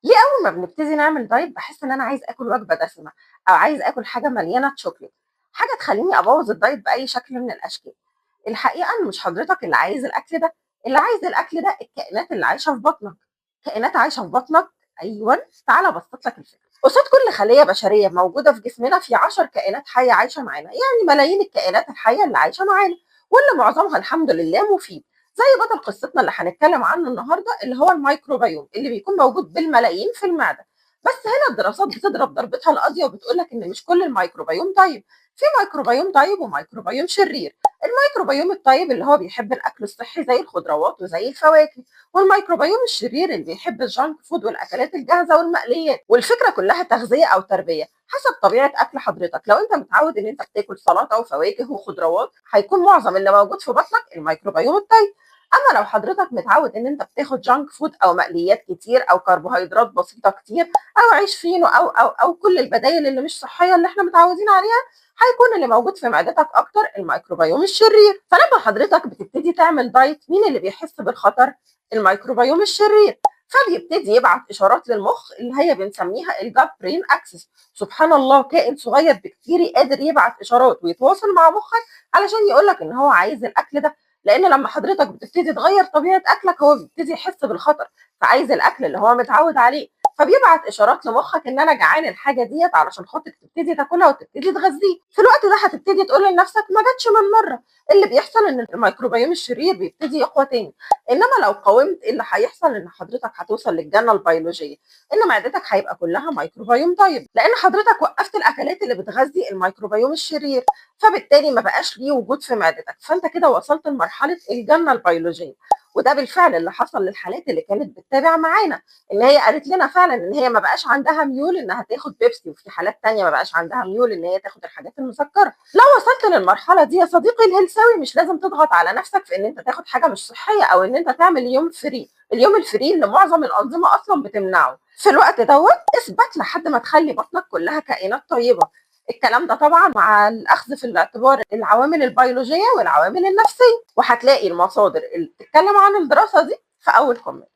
ليه أول ما بنبتدي نعمل diet باحس إن أنا عايز آكل وجبة دسمة، أو عايز آكل حاجة مليانة chocolate، حاجة تخلّيني أبوّظ ال diet بأي شكل من الأشكال. الحقيقة إن مش حضرتك اللي عايز الأكل ده، اللي عايز الأكل ده الكائنات اللي عايشة في بطنك. كائنات عايشة في بطنك؟ أيوًا، تعالَ أبسّط لك الفكرة. قصاد كل خلية بشرية موجودة في جسمنا في 10 كائنات حية عايشة معانا، يعني ملايين الكائنات الحية اللي عايشة معانا، واللي معظمها الحمد لله مفيد. زي بطل قصتنا اللي هنتكلم عنه النهارده اللي هو الميكروبيوم اللي بيكون موجود بالملايين في المعدة. بس هنا الدراسات بتضرب ضربتها القاضية وبتقول لك إن مش كل الميكروبيوم طيب، في ميكروبيوم طيب وميكروبيوم شرير. الميكروبيوم الطيب اللي هو بيحب الأكل الصحي زي الخضروات وزي الفواكه، والميكروبيوم الشرير اللي بيحب ال junk food والأكلات الجاهزة والمقليات. والفكرة كلها تغذية أو تربية حسب طبيعة أكل حضرتك. لو أنت متعود إن أنت بتاكل سلطة وفواكه وخضروات هيكون معظم اللي موجود في بطنك الميكروبيوم الطيب. اما لو حضرتك متعود ان انت بتاخد junk food او مقليات كتير او كربوهيدرات بسيطة كتير او عيش فينو او كل البدايل اللي مش صحية اللي احنا متعودين عليها، هيكون اللي موجود في معدتك اكتر الميكروبيوم الشرير. فلما حضرتك بتبتدي تعمل diet مين اللي بيحس بالخطر؟ الميكروبيوم الشرير. فبيبتدي يبعت اشارات للمخ اللي هي بنسميها ال gut brain axis. سبحان الله، كائن صغير بكتيري قادر يبعت اشارات ويتواصل مع مخك علشان يقول لك ان هو عايز الاكل ده. لان لما حضرتك بتبتدي تغير طبيعة اكلك هو بيبتدي يحس بالخطر، فعايز الاكل اللي هو متعود عليه، فبيبعت اشارات لمخك ان انا جعان الحاجة ديت علشان خاطر تبتدي تاكلها وتبتدي تغذية. في الوقت ده هتبتدي تقول لنفسك ما جاتش من مرة. اللي بيحصل ان الميكروبيوم الشرير بيبتدي يقوى تاني. انما لو قاومت ايه اللي هيحصل؟ ان حضرتك هتوصل للجنة البيولوجية، ان معدتك هيبقى كلها ميكروبيوم طيب، لان حضرتك وقفت الاكلات اللي بتغذي الميكروبيوم الشرير، فبالتالي ما بقاش ليه وجود في معدتك. فانت كده وصلت لمرحلة الجنة البيولوجية. وده بالفعل اللي حصل للحالات اللي كانت بتتابع معانا، ان هي قالت لنا فعلا ان هي ما بقاش عندها ميول انها تاخد بيبسي، وفي حالات تانية ما بقاش عندها ميول ان هي تاخد الحاجات المسكره. لو وصلت للمرحلة دي يا صديقي الهلساوي مش لازم تضغط على نفسك في ان انت تاخد حاجة مش صحية او ان انت تعمل يوم free، اليوم ال free اللي معظم الانظمة اصلا بتمنعه. في الوقت دوت اثبت لحد ما تخلي بطنك كلها كائنات طيبة. الكلام ده طبعا مع الاخذ في الاعتبار العوامل البيولوجية والعوامل النفسية، وهتلاقي المصادر اللي بتتكلم عن الدراسة دي في اول comment.